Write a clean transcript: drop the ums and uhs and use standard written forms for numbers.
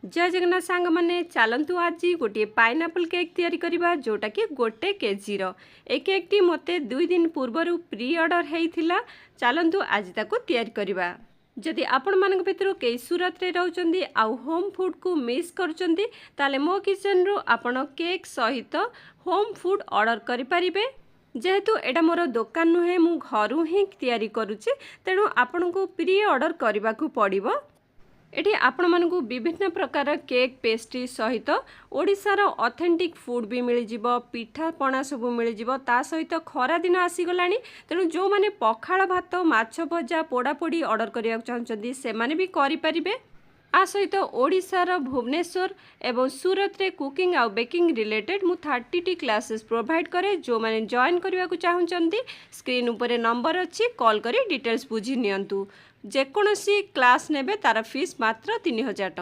ଜୟ ଜଗନ୍ନାଥ ସାଙ୍ଗମାନେ, ଚାଲନ୍ତୁ ଆଜି ଗୋଟିଏ ପାଇନାପଲ୍ କେକ୍ ତିଆରି କରିବା, ଯେଉଁଟାକି 1 କେଜିର। ଏ କେକ୍ଟି ମୋତେ 2 ଦିନ ପୂର୍ବରୁ ପ୍ରି ଅର୍ଡ଼ର ହେଇଥିଲା। ଚାଲନ୍ତୁ ଆଜି ତାକୁ ତିଆରି କରିବା। ଯଦି ଆପଣମାନଙ୍କ ଭିତରୁ କେହି ସୁରତରେ ରହୁଛନ୍ତି ଆଉ ହୋମ୍ ଫୁଡ଼କୁ ମିସ୍ କରୁଛନ୍ତି, ତାହେଲେ ମୋ କିଚେନରୁ ଆପଣ କେକ୍ ସହିତ ହୋମ୍ ଫୁଡ଼୍ ଅର୍ଡ଼ର କରିପାରିବେ। ଯେହେତୁ ଏଇଟା ମୋର ଦୋକାନ ନୁହେଁ, ମୁଁ ଘରୁ ହିଁ ତିଆରି କରୁଛି, ତେଣୁ ଆପଣଙ୍କୁ ପ୍ରି ଅର୍ଡ଼ର କରିବାକୁ ପଡ଼ିବ। ଏଠି ଆପଣମାନଙ୍କୁ ବିଭିନ୍ନ ପ୍ରକାର କେକ୍, ପେଷ୍ଟ୍ରି ସହିତ ଓଡ଼ିଶାର ଅଥେଣ୍ଟିକ୍ ଫୁଡ଼୍ ବି ମିଳିଯିବ, ପିଠାପଣା ସବୁ ମିଳିଯିବ। ତା ସହିତ ଖରାଦିନ ଆସିଗଲାଣି, ତେଣୁ ଯେଉଁମାନେ ପଖାଳ ଭାତ, ମାଛ ଭଜା, ପୋଡ଼ାପୋଡ଼ି ଅର୍ଡ଼ର କରିବାକୁ ଚାହୁଁଛନ୍ତି, ସେମାନେ ବି କରିପାରିବେ। ଆ ସହିତ ଓଡ଼ିଶାର ଭୁବନେଶ୍ୱର ଏବଂ ସୁରତରେ କୁକିଂ ଆଉ ବେକିଂ ରିଲେଟେଡ୍ ମୁଁ 30ଟି କ୍ଲାସେସ୍ ପ୍ରୋଭାଇଡ଼ କରେ। ଯେଉଁମାନେ ଜଏନ୍ କରିବାକୁ ଚାହୁଁଛନ୍ତି, ସ୍କ୍ରିନ୍ ଉପରେ ନମ୍ବର ଅଛି, କଲ୍ କରି ଡିଟେଲ୍ସ ବୁଝି ନିଅନ୍ତୁ। ଯେକୌଣସି କ୍ଲାସ୍ ନେବେ, ତା'ର ଫିସ୍ ମାତ୍ର 3000 ଟଙ୍କା।